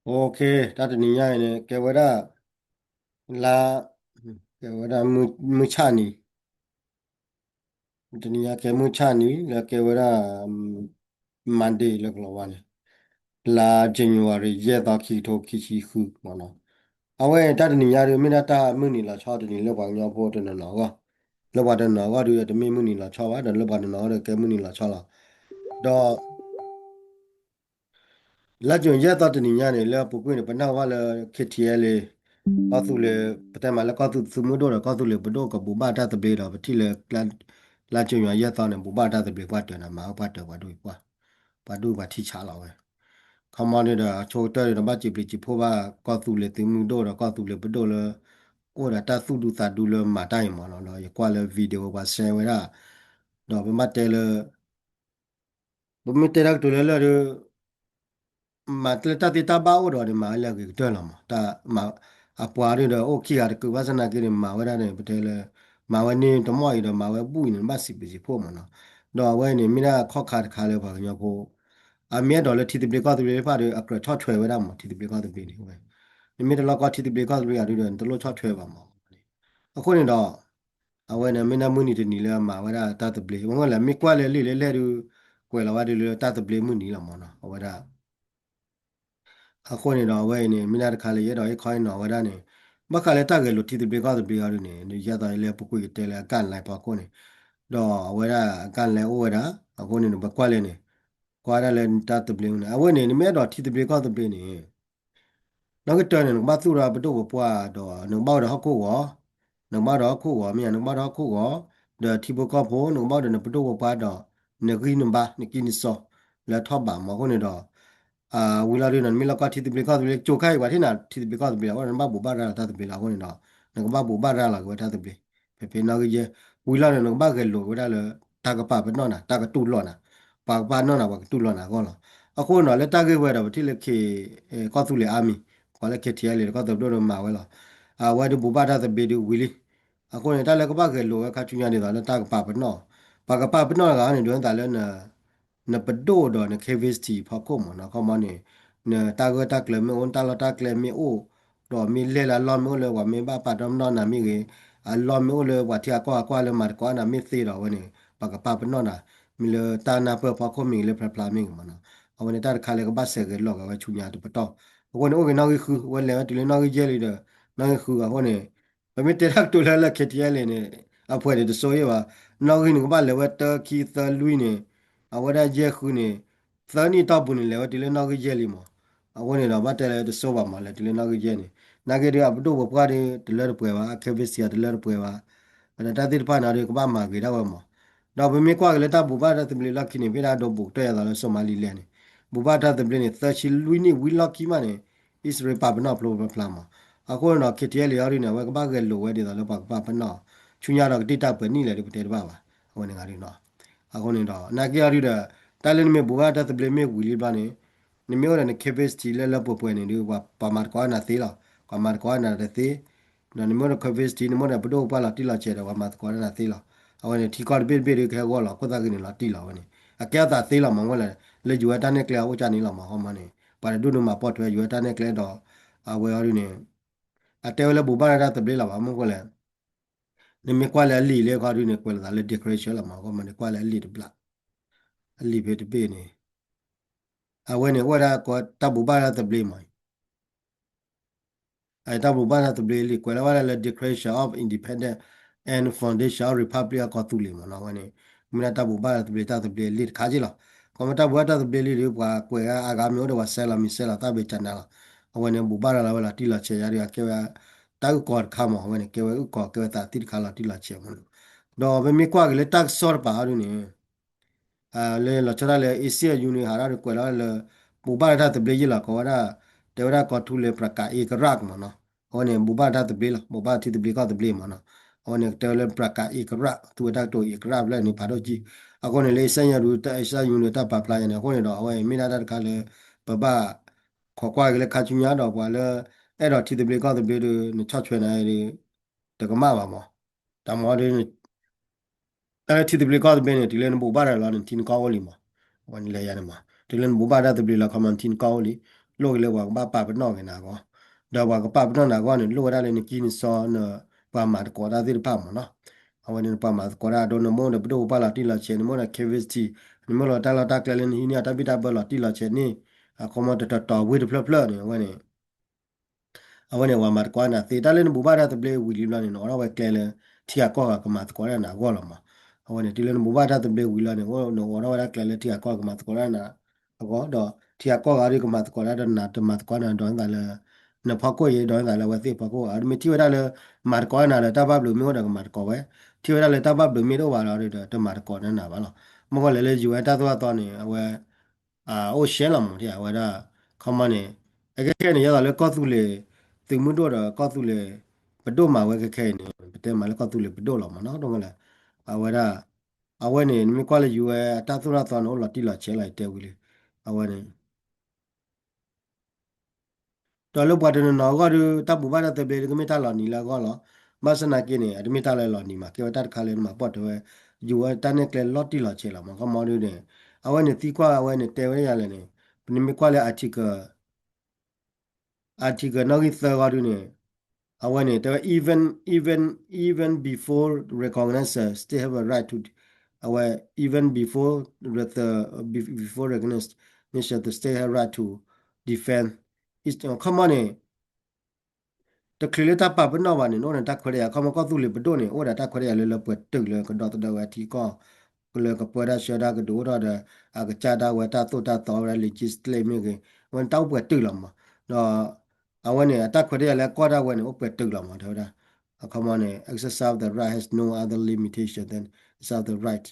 OK, တၢ်တနံၤညါအံၤန့ၣ် ကဲဝဲဒၣ် လါ ကဲဝဲဒၣ်မုၢ်ဆၣ်နံၤ, တနံၤညါကဲမုၢ်ဆၣ်နံၤ လၢကဲဝဲဒၣ် Monday လၢကလီၤဝါန့ၣ်, လါ January ယဲၢ်သီ ခံကထိခံဆံဃုမ့ၢ်နီၤ. အဝဲတၢ်တနံၤညါဒုး မ့ၢ်ဒၣ်တၢ်မုၢ်နံၤလီၤဆီတနံၤလၢပှၤကညီဖိတနီၤနီၤအဂီၢ်, လၢပှၤတနီၤနီၤအဂီၢ်ဒုး တမ့ၢ်မုၢ်နံၤလီၤဆီဘၣ်, ဒီးလၢပှၤတနီၤနီၤအဂီၢ်ဒီးကဲမုၢ်နံၤလီၤဆီလီၤ. ဒီး လါကၠိၤယဲၢ်သီတနံၤညါန့ၣ် လၢအပူၤကွံာ်န့ၣ် ပနၢ်ဟူဘၣ်လၢ KTLA ကီၢ်သူလ့ၤ ပတဲမးလၢကီၢ်သူလ့ၤသုးမုၢ်ဒိၣ်ဒီးကီၢ်သူလ့ၤပဒိၣ်ကဘူၣ်ဘၣ်တၢ်သဘျ့ဒီး ပထံၣ်လၢ လါကၠိၤယွၤယဲၢ်သီန့ၣ် ဘူၣ်ဘၣ်တၢ်သဘျ့ ပှၤတၢၤန့ၣ် မၤဝဲပှၤတၢၤပှၤဒိၣ်ပှၤ ပှၤဒိၣ်ပှၤထံဆးလီၤဝဲ. ခီမီန့ၣ်ဒီး အဆိကတၢၢ်န့ၣ်ဒီး ဘၣ်စံးဘျုးစံးဖှိၣ်ဘၣ်ကီၢ်သူလ့ၤသုးမုၢ်ဒိၣ်ဒီးကီၢ်သူလ့ၤပဒိၣ်လၢ အိၣ်ဒီးတၢ်သူၣ်ဒူသးဒူလၢမၤတၢ်အံၤမ့ၢ်နီၤ, ဒီးယကွၢ်လၢ video ပှၤ share ဝဲဒၣ်, ဒီးပမ့ၢ်တဲလၢ ပမ့ၢ်တဲတၢ်ကတိၤလၢလၢာ်ဒီး မၤတၢ်လၢတၢ်သ့တၢ်ဘၣ်အိၣ်ဒီးန့ၣ် မၤဝဲလၢအဂ့ၤကတၢၢ်လီၤမး, တၢ်မၤ အပှၤဒုးဒီးအိၣ်ခံဂၤတကုးဘၣ်ဆၣ်နာ်က့န့ၣ် မၤဝဲဒၣ်န့ၣ် ပတဲလၢ မၤဝဲန့ၣ်တမီၢ်အံၤဒီးမၤဝဲဘူၣ်အံၤန့ၣ် ဘၣ်စံးဘျုးစံးဖှိၣ်မ့ၢ်နီၤ. ဒီးအဝဲန့ၣ် မ့ၢ်ဒၣ်ခီၣ်ခါတခါလၢပှၤကညီဖိ အမ့ၢ်အဲၣ်ဒိးလၢထံသဘျ့ကီၢ်သဘျ့တဖၣ်ဒီး အကြၢးဆီၣ်ထွဲဝဲဒၣ်မး ထံသဘျ့ကီၢ်သဘျ့န့ၣ်ဝဲ, နမ့ၢ်တလီၢ်ကီထံသဘျ့ကီၢ်သဘျ့ဂၤဒုးဒီး နတလိၣ်ဆီၣ်ထွဲဘၣ်မး. အဃိန့ၣ်ဒီး အဝဲန့ၣ်မ့ၢ်ဒၣ်မုၢ်နံၤတနံၤလၢအမၤဝဲဒၣ်တၢ်သဘျ့, မ့ၢ်လၢမ့ၢ်ကွၢ်လၢလံာ်လၢလဲၢ်ဒုး ကွဲးလီၤဝဲဒၣ်လၢတၢ်သဘျ့မုၢ်နံၤလီၤမ့ၢ်နီၤ, အဝဲဒၣ် အဃိန့ၣ်ဒီးအဝဲအံၤန့ၣ် မ့ၢ်ဒၣ်တခါလၢယအဲၣ်ဒိးဟ့ၣ်ခီဟ့ၣ်နီၤဝဲဒၣ်န့ၣ်, ဘၣ်ဃးလၢတၢ်ဂဲၤလိာ်ထံသဘျ့ကီၢ်သဘျ့အီၤဒုးန့ၣ် ယဲသိးလၢပူၤကွံာ်ယတဲလၢအကၣ်လဲဖီခိၣ်န့ၣ်, ဒီးအဝဲဒၣ်အကၣ်လဲအိၣ်ဝဲဒၣ်, အဃိန့ၣ်ဒီးပကွၢ်လၢန့ၣ်, ကွၢ်ဒၣ်လၢတၢ်သဘျ့န့ၣ် အဝဲန့ၣ် နမ့ၢ်အဲၣ်ဒိးထံသဘျ့ကီၢ်သဘျ့န့ၣ် နီၢ်ကတၢၢ်န့ၣ် နကဘၣ်သူၣ်ထီၣ်ပဒိၣ်ပပှၢ်ဒီး နကဘၣ်အိၣ်ဒီးဟီၣ်ခိၣ်ဂီၤ, နကဘၣ်အိၣ်ဒီးဟီၣ်ခိၣ်ဂီၤ မ့ၢ်ဧါ နကဘၣ်အိၣ်ဒီးဟီၣ်ခိၣ်ဂီၤ, ဒီးထံဖိကီၢ်ဖိ နကဘၣ်အိၣ်ဒီးနပဒိၣ်ပပှၢ်ဒီး နဂံၢ်နဘါ နကံၢ်နစီ လၢထီၣ်ဘးမး အဃိန့ၣ်ဒီး ဝံၤလီၤဒုးန့ၣ် နမ့ၢ်လီၢ်ကီထံသဘျ့ကီၢ်သဘျ့ ကၠိခါအံၤပှၤထံၣ်နၤထံသဘျ့ကီၢ်သဘျ့လီၤ အဃိန့ၣ် နဘၣ်ဘိးဘၣ်ရၤလီၤတၢ်သဘျ့လီၤ အဃိန့ၣ်ဒီး နကဘၣ်ဘိးဘၣ်ရၤလီၤက့ၤဝဲတၢ်သဘျ့ ဖဲဖဲနီၣ်ဂံၢ်ယဲၢ်, ဝံၤလီၤန့ၣ် နကဘၣ်ဂဲၤလိာ်ဝဲဒၣ်လၢ တၢ်ကပာ်ပနီၣ်နၤ တၢ်ကတူၢ်လိာ်နၤ, ပှၤကပာ်ပနီၣ်နၤ ပှၤကတူၢ်လိာ်နၤအဂီၢ်လီၤ. အဃိန့ၣ်ဒီး လၢတၢ်ဂ့ၢ်ဝဲဒီး ပထံၣ်လၢ K ကီၢ်သူလ့ၤ Army ပှၤလၢ K T L A ဒီးကီၢ်သူလ့ၤပဒိၣ်ဒီးမၤဝဲလီၤ. အဝဲဒုးဘိးဘၣ်တၢ်သဘျ့ဒုးဝံၤလံ. အဃိန့ၣ် တၢ်လၢကဘၣ်ဂဲၤလိာ်ဝဲခါဆူညါဒ်သိးလၢတၢ်ကပာ်ပနီၣ်, ပှၤကပာ်ပနီၣ်တဂၤန့ၣ် ဒိးန့ၢ်သးလၢ နပဒိၣ်ဒီးန capacity ဖီခိၣ်မးနီၤ, ခီမီန့ၣ် နတၢ်ဂၢၢ်တၢ်ကျၢၤမ့ၢ်အိၣ် နတၢ်လီၢ်တၢ်ကျဲမ့ၢ်အိၣ်, ဒီးမ့ၢ်လဲၢ်လၢအလီၢ်မ့ၢ်အိၣ်လၢပှၤမ့ၢ်ဘၣ်ပာ်ပနီၣ်နၤမ့ၢ်ဂ့ၤ, အလီၢ်မ့ၢ်အိၣ်လၢပှၤထံဂၤကီၢ်ဂၤကွၢ်လၢမၤသကိးနၤမ့ၢ်သ့ဒီး အဝဲန့ၣ် ပှၤကပာ်ပနီၣ်နၤ, မ့ၢ်လၢတၢ်နၢ်ပၢၢ်ဖီခိၣ်မ့ၢ်ဂ့ၤ လၢဖျါဖျါမ့ၢ်ဂ့ၤမးနီၤ, အဝဲန့ၣ်တၢ်တခါလၢကဘၣ်စဲးဂဲၤလိာ်က့ၤဝဲဆူညါတပတီၢ်. အဃိန့ၣ် အိၣ်က့ၤနီၣ်ဂံၢ်ဃု အဝဲလဲၤဝဲတုၤလၢနီၣ်ဂံၢ်ယဲၢ်လံဒီး နီၣ်ဂံၢ်ဃုအဃိန့ၣ် ပမ့ၢ်တဲတၢ်ကတိၤလၢလၢ K T L A န့ၣ် အဖှဲးန့ၣ်တစိၤယဲၢ်ဘၣ်, နီၣ်ဂံၢ်န့ၣ်ကဘၣ်လဲၤဝဲတၢ ခံ သၢ လွံၢ်န့ၣ်, အဝဲဒၣ်ယဲၢ်ဃုန့ၣ် သၢနံၣ်တီၢ်ပူၤန့ၣ် လဲၤဝဲတုၤလၢနီၣ်ဂံၢ်ယဲၢ်လံမး. အဃိန့ၣ်ဒီး ဘၣ်တဲလၢတစိၤဘၣ်မး လဲၤတုၤလၢနီၣ်ဂံၢ်ယဲၢ်န့ၣ်, နာ်က့ဒီး အပဒိၣ်ပပှၢ်ဒီး တလၢတပှဲၤဘၣ်, အ capacity တလၢတပှဲၤဘၣ်, ဒီးတၢ်သ့ၣ်တဖၣ်န့ၣ်ဒီး ကဘၣ်မၤဂ့ၤဒၣ်ဝဲမး. ဒီးပမ့ၢ်ကွၢ်က့ၤလၢတၢ်ဘိးဘၣ်တၢ်သဘျ့လီၢ်ခံန့ၣ် ဖဲဒၣ်ဒိးဘူးကတၢၢ်ယၤသးလၢ Somaliland န့ၣ်, ဘူးဘၣ်တၢ်သဘျ့န့ၣ် သၢဆံလွံၢ်နံၣ်ဝံၤလီၢ်ခံမးန့ၣ် အံၣ်စရ့လးပာ်ပနီၣ်ဖျိဖျါဖျါမး. အဃိန့ၣ်ဒီး K T L A အီၤဒုးန့ၣ် အဝဲကဘၣ်ဂဲၤလိာ်ဝဲဒ်သိးလၢပှၤကပာ်ပနီၣ်, ဆူညါဒီးကတ့ၢ်တၢ်ပှဲၤနံၣ်လဲၣ်ဒုး ပတဲတဘၣ်ဘၣ်, အဝဲန့ၣ်ဂၤဒုးနီၤ. အဃိန့ၣ်ဒီး နာ်က့အီၤဒုးဒီး တၢ်လၢနမ့ၢ်ဘူးဘၣ်တၢ်သဘျ့မ့ၢ်ဝံၤလံဘျီန့ၣ်, နမ့ၢ်အိၣ်ဒီးန capacity လၢလၢပှဲၤပှဲၤန့ၣ်ဒုး ပှၤမၤသကိးနၤသ့လီၤ, ပှၤမၤသကိးနၤတသ့ ဒီးနမ့ၢ်အိၣ်ဒီး capacity နမ့ၢ်အိၣ်ဒီးပဒိၣ်ပပှၢ်လီၤတံၢ်လီၤဆဲးဒီး ပှၤမၤသကိးနၤသ့လီၤ. အဝဲန့ၣ် ထံကီၢ်တဘ့ၣ်တဘ့ၣ်ဒုးကဟဲဂီၢ်လီၤ ခိၣ်သၣ်ဂ့ၤန့ၣ်လီၤတံၢ်လီၤဝဲန့ၣ် အကဲအသးသ့လီၤမး ဝဲလဲၣ်, လၢယိၤဝဲတၢ်နဲၣ်ကျဲအအိၣ်ကၢ်န့ၣ်လီၤမး ခီမီန့ၣ် ပှၤတဒူၣ်ဒုးမၤပိာ်ထွဲယိၤဝဲတၢ်နဲၣ်ကျဲဒီး အဝဲအီၤဒုးန့ၣ် အတဲဝဲလၢဘူးဘၣ်တၢ်သဘျ့လီၤဘၣ် မ့ၢ်ဃိလဲၣ် နမ့ၢ်ကွၢ်လၢအလံာ်လၢခီဒုးန့ၣ် ကွဲးလီၤသးလၢ declaration လီၤမး ခီမီန့ၣ် ကွၢ်လၢအလံာ်တဘျီ အလံာ်ဖဲတဘ့ၣ်န့ၣ် အဝဲန့ၣ်အိၣ်ဝဲဒၣ်ကီးတၢ်ဘူးဘၣ်တၢ်သဘျ့မး အတၢ်ဘူးဘၣ်တၢ်သဘျ့လံာ် ကွဲးလီၤဝဲဒၣ်လၢ Declaration of Independence and Foundation of Republic of ကီၢ်သူလ့ၤမးနီၤ အဝဲန့ၣ် မ့ၢ်ဒၣ်တၢ်ဘူးဘၣ်တၢ်သဘျ့ တၢ်သဘျ့လံာ်တခါက့လီၤ. ခီမီတၢ်ဘူးဘၣ်တၢ်သဘျ့လံာ်ဒီး ပှၤကွဲးအါဂၤမ့ၢ်အိၣ်ဒီးပှၤဆဲးလီၤမံၤဆဲးလီၤသၣ်ဘ့ၣ်ကနါလီၤ. အဝဲန့ၣ် ဘူးဘၣ်ရၤလီၤဝဲလီၤတံၢ်လီၤဆဲးယါဒီး အကဲဝဲ တၢ်အုၣ်ကီၤတခါမး အဝဲန့ၣ် ကဲဝဲအုၣ်ကီၤ ကဲဝဲသးသံတခါလီၤတံၢ်လီၤဆဲးမးနီၤ. ဒီးပမ့ၢ်ကွၢ်က့ၤလၢတၢ်ကစီၣ်တပၤအီၤဒုးန့ၣ် လၢလီၤဆီဒၣ်လၢ Asian Union ဟးထီၣ်ဒီးကွဲးလီၤလၢ ဘူးဘၣ်တၢ်သဘျ့ယ့ၢ်လီၤ ကိးဝဲဒၣ် တဲဝဲဒၣ်ကီၢ်သူလ့ၤ ပှၤကးအ့ကရၣ်မးနီၤ အဝဲန့ၣ် ဘူးဘၣ်တၢ်သဘျ့လီၤ ဘူးဘၣ်ထံသဘျ့ကီၢ်သဘျ့မးနီၤ အဝဲန့ၣ် တဲဝဲလၢ ပှၤကးအ့ကရၣ် သူဝဲတၢ်ကတိၤအ့ကရၣ်ဖျၢၣ်န့ၣ် ဖးဒိၣ်ကံ အဃိန့ၣ် လၢ Asian Union Asian Union တၢ်ပာ်ဖျါယါန့ၣ် အဃိန့ၣ်ဒီး အဝဲမ့ၢ်ဒၣ်တၢ်တခါလၢ ပဘၣ် ခိးကွၢ်က့ၤလၢခါဆူညါဒီးပှၤလၢ အဲၣ်ဒိးထံသဘျ့ကီၢ်သဘျ့ဒီး နဆီၣ်ထွဲနၤဒီး တကမၣ်ဘၣ်မး တၢ်မၤဒီး တၢ်လၢထံသဘျ့ကီၢ်သဘျ့န့ၣ် တုၤလၢနဘူးဘၣ်တၢ်လီၤ နထံနကီၢ်အိၣ်လံမး အဝဲန့ၣ်လဲၤယါန့ၣ်မး တုၤလၢနဘူးဘၣ်တၢ်သဘျ့လီၤ ခီမီနထံနကီၢ်အိၣ်လံ လိၣ်က့ၤလၢပှၤကဘၣ်ပာ်ပနီၣ်က့ၤနၤအဂီၢ်, ဒီးပှၤကပာ်ပနီၣ်နၤအဂီၢ်န့ၣ် လိၣ်ဝဲဒၣ်လၢနကံနစီ နပှၤမၤသကိးတၢ်သ့ၣ်တဖၣ်မ့ၢ်နီၤ. အဝဲန့ၣ် နပှၤမၤသကိးတၢ် အဒိ နမ့ၢ်အိၣ်ဒီးပဒိၣ်ပပှၢ်လီၤတံၢ်လီၤဆဲး, နမ့ၢ်အိၣ်ဒီး capacity, နမ့ၢ်အိၣ်ဒီးတၢ်လီၢ်တၢ်ကျဲလၢနဟံးန့ၢ်အတၢ်ဘံၣ်တၢ်ဘၢလီၤတံၢ်လီၤဆဲးန့ၣ်, အခီပညီတတီၤတီၤဝ့ၢ်တဖျၢၣ်ဖျၢၣ်န့ၣ် အဝဲန့ၣ် အဝဲမၤသကိးနၤသ့ တၢ်လၢနဘိးဘၣ်တၢ်သဘျ့ဝံၤလံဘျီန့ၣ် နအိးထီၣ်ဝဲကျဲလၢ ထံဂၤကီၢ်ဂၤကမၤသကိးတၢ်နၤအဂီၢ်လီၤမး. အဝဲန့ၣ် တုၤလၢနဘိးဘၣ်တၢ်သဘျ့ဝံၤလီၤန့ၣ် နအိးထီၣ်ဝဲဒၣ်ကျဲလၢထံဂၤကီၢ်ဂၤကမၤသကိးတၢ်နၤအဂီၢ်, ဒီးထံဂၤကီၢ်ဂၤဒုးကမၤသကိးတၢ်ဒီးနၤ တမၤသကိးနၤဒီးနသးလၢ နဖီခိၣ်အံၤ ဒီးနသးလၢအဝဲသ့ၣ်ဖီခိၣ်, အမ့ၢ်ထံၣ်ဝဲဒၣ်လၢ မၤသကိးနၤဒီး တၢ်ဘၣ်ဘျုးမ့ၢ်အိၣ်ဒီးကမၤသကိးဝဲ, ထံၣ်ဝဲဒၣ်လၢတၢ်ဘၣ်ဘျုးမ့ၢ်တအိၣ်ဘၣ်ဒီး တမၤသကိးနၤဘၣ်လီၤ. မ့ၢ်ဃီလဲၣ်လၢ ယူၢ်ဝဲ တၢ်သိၣ်တၢ်သီန့ၣ် အဝဲ အိၣ်ရှဲလီၤမး အဝဲဒၣ် ခီမီန့ၣ် အခဲခဲအံၤန့ၣ် ယဲသိးလၢကီၢ်သူလ့ၤ သုးမုၢ်ဒိၣ်ဒီးကီၢ်သူလ့ၤ ပဒိၣ်မၤဝဲခဲခဲအံၤန့ၣ် ပတဲမးလၢကီၢ်သူလ့ၤပဒိၣ်လီၤမးနီၤ ဒ်လဲၣ် အဝဲဒၣ် အဝဲန့ၣ် နမ့ၢ်ကွၢ်လၢ ယူၢ်ဝဲ အတၢ်သိၣ်တၢ်သီန့ၣ် အိၣ်လီၤတံၢ်လီၤဆဲးလီၤ ယတဲဝံၤလံ အဝဲန့ၣ် ဒီးလၢပှၤတနီၤနီၤအဂီၢ်ဒီး တၢ်ဘိးဘၣ်တၢ်သဘျ့ဒီး ကမ့ၢ်တၢ်လီၤနံၤလၢအဂီၢ်လီၤ. ဘၣ်ဆၣ်သနာ်က့န့ၣ် အတမ့ၢ်တၢ်လၢလီၤနံၤမး ကဲဝဲတၢ်တခါလၢနမၤပိာ်ထွဲဝဲ ယူၢ်ဝဲတၢ်နဲၣ်ကျဲလီၤတံၢ်လီၤဆဲးလီၤမး ခီမီဒုန့ၣ် အဝဲန့ၣ်သံကွၢ်အဝဲန့ၣ် တဲဝဲဒၣ်ယၤလဲၣ်န့ၣ် ပနမ့ၢ်ကွၢ်လၢ article article နီၣ်ဂံၢ်သၢဂီၢ်ဒုန့ၣ် အဝဲန့ၣ် တဲဝဲ even even even before recognize the state have a right to အဝဲ even before the before recognize nation the state have right to defend its ခီမီန့ၣ် တချုးလၢတၢ်ပာ်ပနီၣ်ဘၣ်န့ၣ် နအိၣ်ဒီးတၢ်ခွဲးတၢ်ယာ် ခီမီကီၢ်သူလ့ၤပဒိၣ်န့ၣ် အိၣ်ဒီးတၢ်ခွဲးတၢ်ယာ်လၢလၢပှဲၤတုာ်လၢကဒီသဒၢဝဲထံကီၢ် လၢကပၢတၢ်ဆှၢတၢ်ကဒုးအိၣ်ထီၣ်ဒီး အကစၢ်ဒၣ်ဝဲတၢ်သိၣ်တၢ်သီဝဲဒၣ် legislate မ့ၢ်ဂ့ၤ အဝဲန့ၣ်တၢ်အိၣ်ပှဲၤတုာ်လီၤမး ဒီး အဝဲန့ၣ် အတၢ်ခွဲးတၢ်ယာ်လၢအကီၢ်ဒၣ်ဝဲန့ၣ် အိၣ်ပှဲၤတုာ်လီၤမး တဲဝဲဒၣ် အခီမီန့ၣ် exercise of the right has no other limitation than exercise of the right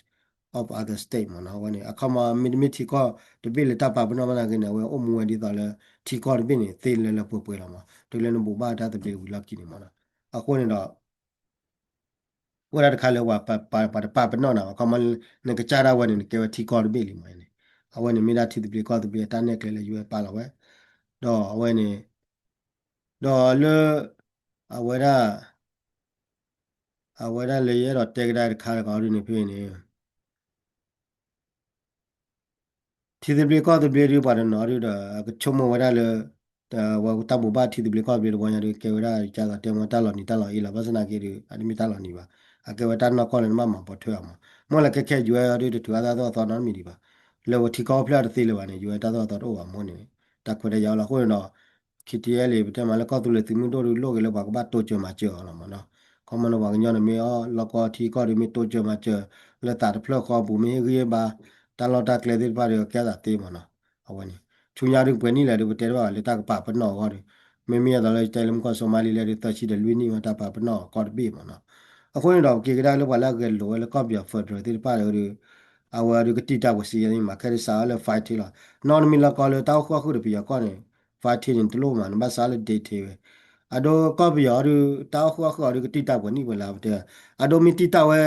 of other state မးနီၤ အဝဲန့ၣ် အခီမီမ့တမ့ၢ်ထံကီၢ်တဘ့ၣ်လၢတၢ်ပာ်ပနီၣ်ဘၣ်နာ်က့န့ၣ် အဝဲအိၣ်မူဝဲဒ်သိးလၢ ထံကီၢ်တဘ့ၣ်န့ၣ် သ့လၢလၢပှဲၤပှဲၤလီၤမး တုၤလၢနဘိးဘၣ်တၢ်သဘျ့ဝံၤလီၢ်ခံန့ၣ်မးနီၤ အဃိန့ၣ်ဒီး အိၣ်ဒၣ်တခါလၢ ပှၤတပာ်ပနီၣ်နၤဘၣ် ခီမီ နကစၢ်ဒၣ်ဝဲန့ၣ် နကဲဝဲထံကီၢ်တဘ့ၣ်လံမးန့ၣ် အဝဲန့ၣ်မ့ၢ်ဒၣ်ထံသဘျ့ကီၢ်သဘျ့အတၢ်နဲၣ်ကျဲလၢ ယူၢ်ဝဲ ပာ်လီၤဝဲ ဒီးအဝဲန့ၣ် ဒီးလၢ အဝဲဒၣ် အဝဲဒၣ်လၢယအဲၣ်ဒိးတဲကဒါတခါတခါဒ်န့ၣ်ဖဲန့ၣ် ထံသဘျ့ကီၢ်သဘျ့ဒုး ပှၤတနီၤဒုးဒီး အကဆိကမိၣ်ဝဲဒၣ်လၢ ဝဲတၢ်ဘိးဘၣ်ထံသဘျ့ကီၢ်သဘျ့တဝီညါဒုး ကဲဝဲဒၣ် ကသိးတဲမ့ၢ်တၢ်လီၤနံၤတၢ်လီၤအ့လီၤ ဘၣ်ဆၣ်သနာ်က့ဒုး အတမ့ၢ်တၢ်လီၤနံၤဘၣ် အကဲဝဲတၢ်နီၢ်ကီၢ်လၢနဘၣ်မၤပိာ်ထွဲအီၤမး မ့ၢ်လၢခဲခဲ ယူၢ်ဝဲ ဒုးတထုးအတၢ်သိၣ်တၢ်သီနီတမံၤဒံးဘၣ် လၢပထံကီၢ်အိၣ်ဖျဲၣ်အီၤတသ့လၢၤဘၣ်န့ၣ် ယူၢ်ဝဲတၢ်သိၣ်တၢ်သီတအိၣ်ဘၣ်မးန့ၣ် တၢ်ခွဲးတၢ်ယာ်လီၤအဃိန့ၣ်ဒီး ခံထံအဲလ့ၣ် ပတဲမးလၢကီၢ်သူလ့ၤသုးမုၢ်ဒိၣ်ဒုး လိၣ်က့ၤလၢပှၤကဘၣ်တိစၢၤမၤစၢၤအီၤလီၤမးနီၤ ခီမီန့ၣ် ပှၤကညီန့ၣ်မ့ၢ်အီၣ်လီၢ်ကီၢ်ထံကီၢ်ဒုး မ့ၢ်တိစၢၤမၤစၢၤ လၢသးတဖျၢၣ်ဃီပူၤ မ့ၢ်ဟ့ၣ်ဂံၢ်ဟ့ၣ်ဘါ တၢ်လီၢ်တၢ်ကျဲသ့ၣ်တဖၣ်ဒီး ကဲသးသ့မးနီၤ အဝဲန့ၣ် ဆူညါဒုးပှဲၤနံၣ်လဲၣ်ဒုး ပတဲတဘၣ်ဘၣ်လၢတၢ်ကပာ်ပနီၣ်အဂီၢ်ဒီး မ့မ့ၢ်အသိးလၢယတဲလၢမုၢ်ကီၢ် Somaliland ဒုး သၢဆံဒီးလွံၢ်နံၣ်ဝဲတၢ်ပာ်ပနီၣ်ကီၢ်တဘ့ၣ်မးနီၤ အဃိန့ၣ်ဒီး ပက့ၤကဒါလၢပှၤလၢအဂဲၤလိာ်ဝဲလၢကီၢ်ပယီၤ federal သ့ၣ်တဖၣ်ဒီး အဝဲဒုးကတံာ်တာ်ပှဲၤစံယဲၢ်န့ၣ်မး ခဲဒုးစးအီၤလၢ fighting လီၤ နီၢ်နမ့ၢ်လီၢ်ကီၢ်လၢတၢ်အိၣ်ဃုာ်အီၣ်ဃုာ်ဒီးပယီၤကီၢ်န့ၣ် fighting န့ၣ် တလိၣ်မး နဘၣ်စးလၢ dictate ဝဲ အဒိကီၢ်ပယီၤဒုး တၢ်အိၣ်ဃုာ်အီၣ်ဃုာ်အီၤဒုးကတံာ်တာ်ပှဲၤနံၣ်ပှဲၤလါ ပတဲ အဒိမ့ၢ်တံာ်တာ်ဝဲ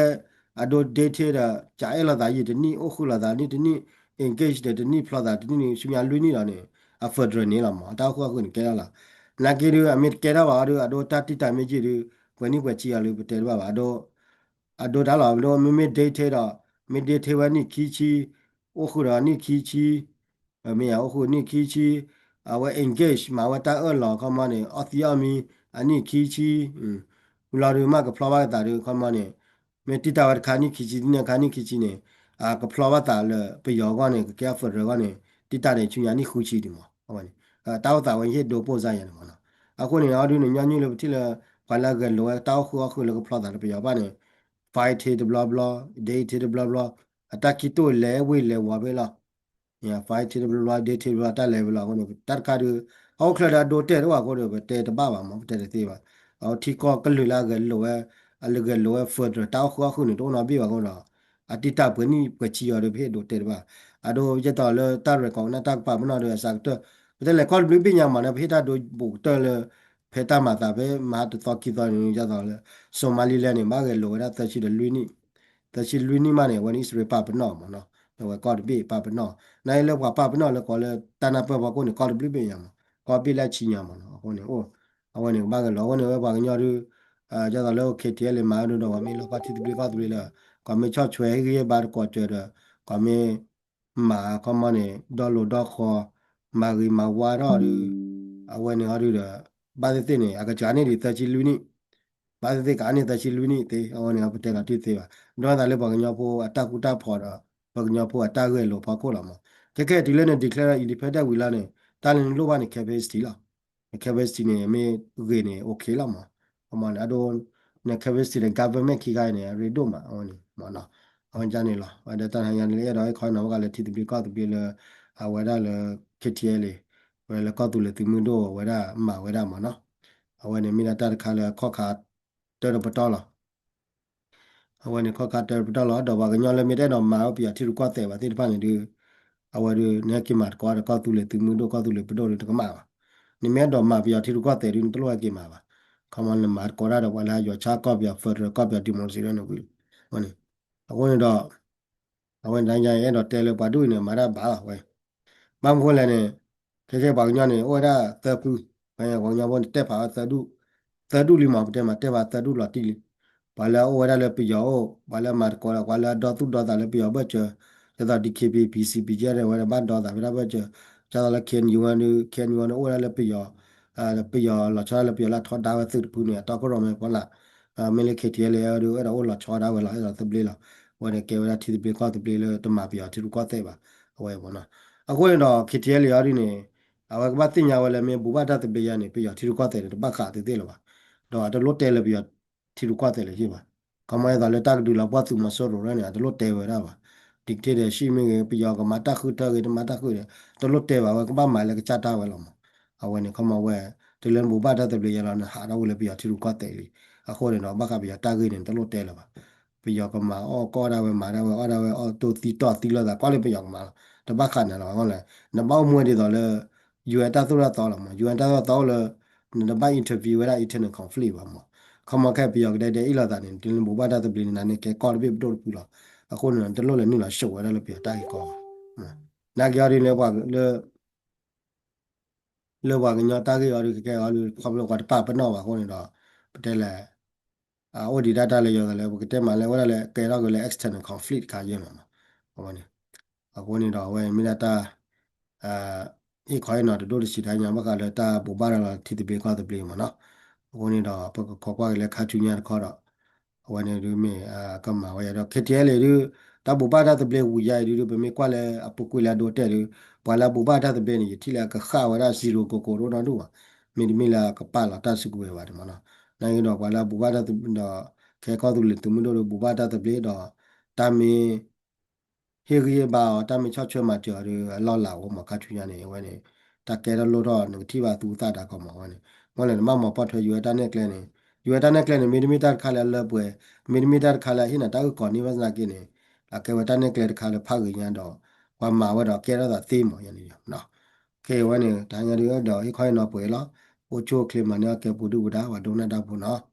အဒိ dictate ဒီး ကအဲၣ်လိာ်သးယံာ်တနံၣ် အိၣ်ဃုာ်လိာ်သးနံၣ်တနံၣ် engage ဒီးတနံၣ်ဖျီသးတနံၣ်န့ၣ် ဆူညါလွံၢ်နံၣ်လီၤန့ၣ် အ federal န့ၣ်လီၤမး အတၢ်အိၣ်ဃုာ်အီၣ်ဃုာ်န့ၣ်ကဲထီၣ်လီၤ နာ်က့ဒုး အမ့ၢ်တကဲထီၣ်ဘၣ်အီၤဒုး အဒိတၢ်တံာ်တာ်မ့ၢ်ယံာ်ဒုး ပှဲၤနံၣ်ပှဲၤဆံအီၤဒုး ပတဲတဘၣ်ဘၣ် အဒိ အဒိတၢ်လီၤ အဒိမ့မ့ၢ် dictate ဒီး မ့ၢ် dictate ဝဲနံၣ်ခံဆံ အိၣ်ဃုာ်ဒီးနံၣ်ခံဆံ မ့ၢ်ယအိၣ်ဃုာ်နံၣ်ခံဆံ အဝဲ engage မၤဝဲတၢ်အၢၣ်လီၤ ခီမီန့ၣ် အီၣ်သံအီၣ်မံ အနံၣ်ခံဆံ ဝံၤလီၤဒုး မ့ၢ်ကဖျီဘၣ်ကသးဒုး ခီမီန့ၣ် မ့ၢ်တံာ်တာ်ဝဲတခါနံၣ်ခံဆံ တနံၣ်ခါနံၣ်ခံဆံန့ၣ် အကဖျီဘၣ်သးလၢပယီၤအဂီၢ်န့ၣ် ကကဲ federal အဂီၢ်န့ၣ် တံာ်တာ်န့ၣ် ဆူညါနံၣ်ဃုဆံဒံးမး အဝဲန့ၣ် တၢ်အိၣ်သးဝဲဟ့ၣ်ဒိပိၢ်စါယၤန့ၣ်မးနီၤ အဃိန့ၣ် အီၤဒုးန့ၣ် ညီနုၢ်လၢပထံၣ်လၢ ပှၤလၢအဂဲၤလိာ်ဝဲတၢ်အိၣ်ဃုာ်အီၣ်ဃုာ်လၢကဖျီသးလၢပယီၤဘၣ်န့ၣ် fighting တဘျီဘျီ dictate တဘျီဘျီ အတၢ်ခံတိၢ်လဲၤဝ့ၤလဲၤဝီၤဖဲလီၤ fighting တဘျီဘျီ dictate တဘျီဘျီ တၢ်လဲၤဖဲလီၤအဃိန့ၣ် တၢ်တခါဒုး အအိၣ်ချၢဒီးအဒိတဲာ်တအိၣ်အဃိဒီး ပတဲတဘၣ်ဘၣ်မး ပတဲတသ့ဘၣ် အထံကီၢ်ကလုာ်လၢအဂဲၤလိာ်ဝဲ အလၢဂဲၤလိာ်ဝဲ federal တၢ်အိၣ်ဃုာ်အီၣ်ဃုာ်န့ၣ် တအိၣ်နီတဘ့ၣ်ဘၣ်အဃိဒီး အတံာ်တာ်ပှဲၤနံၣ်ပှဲၤဆံအီၤဒီး ပဟ့ၣ်ဒိတဲာ်တဘၣ် အဒိယဲသိးလၢတၢ် record န့ၣ် တၢ်ကပာ်ပနီၣ်ဒီးအစှၤကတၢၢ် ပတဲလဲၤကီၢ်တဘျုးဘ့ၣ်ညါမးန့ၣ် ပဟ့ၣ်တၢ်ဒိဘူးကတၢၢ်လၢ ဖဲတၢ်မၤသးဖဲမဟါတသီခံသီန့ၣ် ယဲသိးလၢ Somaliland န့ၣ် ဘၣ်ဂဲၤလိာ်ဝဲဒၣ်သၢဆံဒီးလွံၢ်နံၣ် သၢဆံလွံၢ်နံၣ်မးန့ၣ် အဝဲန့ၣ် အံၣ်စရ့လး ပာ်ပနီၣ်မးနီၤ အဝဲကီၢ်တဘ့ၣ်ပာ်ပနီၣ် နာ်အံၤလၢပှၤပာ်ပနီၣ်လၢကိးလၢတၢ်နၢ်ပၢၢ်ဖီခိၣ်န့ၣ် ကီၢ်တဘျုးဘ့ၣ်ညါမး ကီၢ်ဘ့ၣ်လၢဆံညါမးနီၤ အဃိန့ၣ် အဝဲန့ၣ် ကဘၣ်ဂဲၤလိာ် အဃိန့ၣ် ဝဲပှၤကညီဒုး ယဲသိးလၢ K T L မၤဒိဒီး ပှၤမ့ၢ်လီၢ်ကီၢ်ထံသဘျ့ကီၢ်သဘျ့လၢ ပှၤမ့ၢ်ဆီၣ်ထွဲဟ့ၣ်ဂံၢ်ဟ့ၣ်ဘါတကိးစၢၤဒီး ပှၤမ့ၢ် မၤခီမီန့ၣ် ဒီလိာ်ဒီဃီ မၤဂ့ၤမၤဝါထီၣ်ဒီး အဝဲန့ၣ်အီၤဒုးဒီး ဘၣ်သ့ၣ်သ့ၣ်န့ၣ် အကစၢ်န့ၢ်ဒံးသၢဆံလွံၢ်နံၣ် ဘၣ်သ့ၣ်သ့ၣ်ကအါန့ၢ်သၢဆံလွံၢ်နံၣ်သ့ အဝဲန့ၣ် ပတဲလီၤတံၢ်သ့ဘၣ်. ဒ်သိးလၢပှၤကညီဖိအတၢ်ဃူတၢ်ဖိးဒီး ပှၤကညီဖိအတၢ်ဂဲၤလိာ်ဖီခိၣ်လီၤမး. ခဲခဲတုၤလၢန declare independent ဝံၤလီၤန့ၣ် တၢ်လၢနလိၣ်ဘၣ်န့ၣ် capacity လီၤ. capacity န့ၣ် မ့ၢ်ဂ့ၤန့ၣ် okay လီၤမး. အမ့ၢ်န့ၣ် အဒိ န capacity န့ၣ် government ခံခါအံၤန့ၣ် အရ့ဒိၣ်မး အဝဲန့ၣ်မ့ၢ်နီၤ. အဝဲန့ၣ်လီၤ. အဝဲဒၣ်တၢ်ဟါညါန့ၣ် လၢအဲၣ်ဒိးဟ့ၣ်ခီနီၤ ဘၣ်ဃးလၢထံသဘျ့ကီၢ်သဘျ့လၢ အဝဲဒၣ်လၢ KTLA ဝဲလၢကီၢ်သူလ့ၤသုးမုၢ်ဒိၣ်ဝဲဒၣ်မၤဝဲဒၣ်မ့ၢ်နီၤ. အဝဲန့ၣ်မ့ၢ်ဒၣ်တၢ်တခါလၢအခီၣ်ခါတၢတပတီၢ်လီၤ. အဝဲန့ၣ်ခီၣ်ခါတၢတပတီၢ်လီၤ. ဒီးပှၤကညီလၢမ့ၢ်တအဲၣ်ဒိးမၤဝဲပယီၤထံရူၢ်ကီၢ်သဲးဘၣ်သ့ၣ်တဖၣ်န့ၣ်ဒုး အဝဲဒုး နဟဲက့ၤမၤသကိးဒီးကီၢ်သူလ့ၤသုးမုၢ်ဒိၣ် ကီၢ်သူလ့ၤပဒိၣ်ဒုး နကမၤဘၣ်. နမ့ၢ်အဲၣ်ဒိးမၤပယီၤထံရူၢ်ကီၢ်သဲးဒုး နတလိၣ်ဟဲက့ၤမၤဘၣ်. ခီမီ နမၤသကိးတၢ်ဒီးပှၤလၢယွၤဆါကီၢ်ပယီၤ federal ကီၢ်ပယီၤ democracy ဒ်န့ၣ်ဝံၤလီၤ. အဃိန့ၣ်ဒီး အဝဲန့ၣ်တၢ်ညါ အဲၣ်ဒိးတဲလၢပှၤဒ်အံၤန့ၣ် မၤတၢ်ဘၣ်လီၤဝဲ ဘၣ်မနုၤဃိလဲၣ်န့ၣ် ခဲခဲပှၤကညီန့ၣ် အိၣ်ဝဲဒၣ်သၢဖု ပှၤကညီဖိန့ၣ် တဲဖးဝဲသၢဒူၣ် သၢဒူၣ်လံမး ပတဲမး တဲဖးသၢဒူၣ်လီၤတံၢ်လံ. ပှၤလၢအအိၣ်ဝဲဒၣ်လၢပယီၤအိၣ် ပှၤလၢအမၤသကိးဒီး ပှၤလၢအဒီသူၣ်ဒီသးလၢပယီၤဘၢၣ်စၢၤ ဒ်သိး DKBA PC BGF န့ၣ် အဝဲဒၣ်ဘၣ်ဒီသးဝဲဒၣ်ဘၢၣ်စၢၤ ဒ်သိးလၢ KNU န့ၣ် KNU န့ၣ် အိၣ်ဝဲဒၣ်လၢပယီၤ ပယီၤလီၤဆီဒၣ်လၢပယီၤလၢအထီဒါဝဲသုးတဖုန့ၣ် အတီခိၣ်ရိၣ်မဲဖီလာ် မ့ၢ်လၢ KTLA အံၤဒုး အဲၣ်ဒိးအိၣ်လီၤဆီဒၣ်ဝဲလီၤ အဲၣ်ဒိးသဘျ့လီၤ. အဝဲန့ၣ်ကဲဝဲဒၣ်ထံသဘျ့ကီၢ်သဘျ့လၢတမၤပယီၤထံရူၢ်ကီၢ်သဲးဘၣ် အဝဲမ့ၢ်နီၤ. အဃိန့ၣ်ဒီး KTLA အံၤဒုးန့ၣ် အဝဲကဘၣ်သ့ၣ်ညါဝဲလၢမ့ၢ်ဘူးဘၣ်တၢ်သဘျ့ယါန့ၣ် ပယီၤထံရူၢ်ကီၢ်သဲးန့ၣ် တဘၣ်ဃးသ့သ့ၣ်လၢၤဘၣ်. ဒီးအတလိၣ်တဲလၢပယီၤထံရူၢ်ကီၢ်သဲးလၢၤဘၣ်. ခီမီအသိးလၢတၢ်ကဒုးလီၤပှီၢ်သုးမီၤစိရိၤရဲၣ်န့ၣ် အတလိၣ်တဲဝဲဒၣ်ဘၣ်. dictatorship မ့ၢ်ဂ့ၤ ပယီၤကမၤတၢ်ဃုထၢဂ့ၤ တမၤတၢ်ဃုထၢ တလိၣ်တဲဘၣ်ဝဲ ကဘၣ်မၤလၢကစၢ်တၢ်ဝဲလီၤမး. အဝဲန့ၣ် ခီမီဝဲ တုၤလၢနဘူးဘၣ်တၢ်သဘျ့ယါလီၤ နဟးထီၣ်ဝဲလၢပယီၤထံရူၢ်ကီၢ်သဲးလံ. အဃိန့ၣ်ဒီး ဘၣ်ဃးပယီၤတၢ်ဂ့ၢ်န့ၣ် နတလိၣ်တဲလၢၤဘၣ်. ပယီၤကမၤအီၣ်ကီၢ်ဒၣ်ဝဲ မၤဒၣ်ဝဲ အီၣ်ဒၣ်ဝဲ အီၣ်တိၢ်သံတီၢ်သံလိာ်သး ကွၢ်လၢပယီၤကမၤလီၤ. တဘၣ်ဃးနၤလီၤ. အဃိန့ၣ် နဘၣ်အိၣ်မူဝဲဒ်သိးလၢ UN တၢ်သိၣ်တၢ်သီလီၤမး. UN တၢ်သိၣ်တၢ်သီအိၣ်လၢ နတဘၣ် intervene ဝဲဒၣ် internal conflict ဘၣ်မး. ခီမီခဲပယီၤကဒဲဒဲအ့ၣ်လိာ်သးန့ၣ် တုၤလၢနဘူးဘၣ်တၢ်သဘျ့န့ၣ် နန့ၢ်ကဲကီၢ်တဘ့ၣ်ပဒိၣ်တဖုလီၤ. အဃိန့ၣ် နတလိၣ်လဲၤနုာ်လီၤဆိးဝဲဒၣ်လၢပယီၤတၢ်ဂ့ၢ်ကီဘၣ်. နာ်က့အီၤဒ်န့ၣ် လၢ လၢပှၤကညီတၢ်ဂ့ၢ်အီၤဒုး ကကဲအီၤဒုး ခီဖျိပှၤတပာ်ပနီၣ်ဘၣ်အဃိန့ၣ်ဒီး ပတဲလဲၣ် အိၣ်ဒံးဒၣ်တၢ်လၢယီၤသးလၢ ပကတဲမးလၢဝဲဒၣ်လၢ ကဲထီၣ်က့ၤလၢ external conflict တခါယဲၢ်မး. အဝဲန့ၣ် အဃိန့ၣ်ဒီး အဝဲမ့ၢ်ဒၣ်တၢ် ဟ့ၣ်ခီဟ့ၣ်နီၤတဒိၣ်တဆံးတၢ်ညါ ဘၣ်ဃးလၢတၢ်ဘိးဘၣ်ရၤလီၤထံသဘျ့ကီၢ်သဘျ့မးနီၤ. အဃိန့ၣ်ဒီး ပကခိးကွၢ်က့ၤလၢခါဆူညါတခီဒီး အဝဲန့ၣ်ဒုးမ့ၢ်ကမၤဝဲယၤဒီး KTLA ဒုး တၢ်ဘိးဘၣ်တၢ်သဘျ့ဝံၤယါအံၤဒုး ပမ့ၢ်ကွၢ်လၢအပူၤကွံာ်လၢအဒိတဲာ်ဒုး ပှၤလၢအဘိးဘၣ်တၢ်သဘျ့န့ၣ် ယထံၣ်လၢအကဃၣ်ဝဲဒၣ် zero ကိးကိးဒိၣ်နီၢ်ဒိၣ်ဘၣ်. မ့တမ့ၢ်လၢအကပာ်လီၤတၢ်စုကဝဲၤဘၣ်န့ၣ်မးနီၤ. နာ်က့ဒီးပှၤလၢအဘိးဘၣ်တၢ်သဘျ့ဒီး ကဲကီၢ်သူလ့ၤသုးမုၢ်ဒိၣ်ဒုးဘိးဘၣ်တၢ်သဘျ့ဒီး တၢ်မ့ၢ် ဟ့ၣ်ဂံၢ်ဟ့ၣ်ဘါအီၤ တၢ်မ့ၢ်ဆီၣ်ထွဲမၤစၢၤအီၤဒီး အလီၢ်လၤအိၣ်မး ခါဆူညါန့ၣ် အဝဲန့ၣ် တၢ်ကဲထီၣ်လိၣ်ထီၣ် နကထံၣ်ဘၣ်သူသးတၢ်ကီမးဝဲန့ၣ် မ့ၢ်လဲၣ်နဘၣ်မၤပိာ်ထွဲ UN တၢ်နဲၣ်ကျဲန့ၣ် UN တၢ်နဲၣ်ကျဲန့ၣ် မ့တမ့ၢ်တၢ်တခါလၢအလၢပှဲၤ မ့တမ့ၢ်တၢ်တခါလၢအဟ့ၣ်နၤတၢ်အုၣ်ကီၤန့ၢ်ဘၣ်သနာ်က့န့ၣ် အကဲဝဲတၢ်နဲၣ်ကျဲတခါလၢဖးဂ့ၤညါဒီး ပှၤမၤဝဲဒီးကဲထီၣ်သးသ့မးယၤန့ၣ် ကဲဝဲန့ၣ် တဟါညါဒုးဒီးဟ့ၣ်ခီဟ့ၣ်နီၤပှဲၤလီၤ အိၣ်ဆူၣ်အိၣ်ချ့မၤန့ၢ်အီၣ်ကဲပူၤဒုၣ်ပူၤဒါ ပှၤဒိကနၣ်တၢ်ဖိနီၤ